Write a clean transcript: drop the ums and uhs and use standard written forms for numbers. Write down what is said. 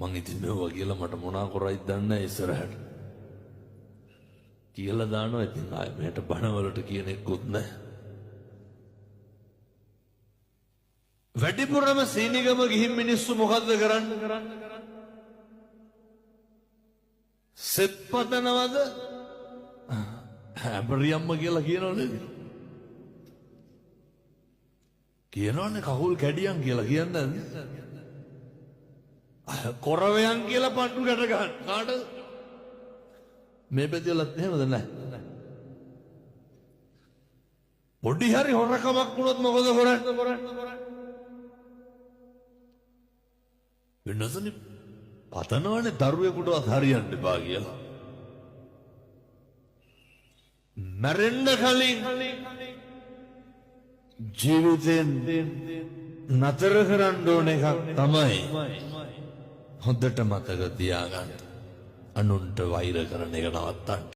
මං ඉතින් මෙව්වා කියලා මට මොනා කරයිද දන්නේ නැහැ ඉස්සරහට. කියලා දානවා ඉතින් ආයෙ මෙහෙට බණවලට කියන එක්කුත් නැහැ. වැඩිපුරම සීනිගම ගිහින් මිනිස්සු මොකද්ද කරන්නේ? සෙත් පතනවද? ඇඹරියම්ම කියලා කියනව නේද? කියනවනේ කකුල් කැඩියන් කියලා කියන්නේ නැද්ද? කොරවයන් කියලා පණ්ඩු ගැට ගන්න. කාටද? මේ පැතිවලත් එහෙමද නැහැ? පොඩි හරි හොරකමක් වුණොත් මොකද කරන්නේ? වෙනසනේ පතනවනේ දරුවෙකුටවත් හරියන්න එපා කියලා. මැරෙන්න කලින් ජීවිතෙන් නතර කරන්න ඕන එකක් තමයි හොඳට මතක තියාගන්න. අනුන්ට වෛර කරන එක නවත්තන්න.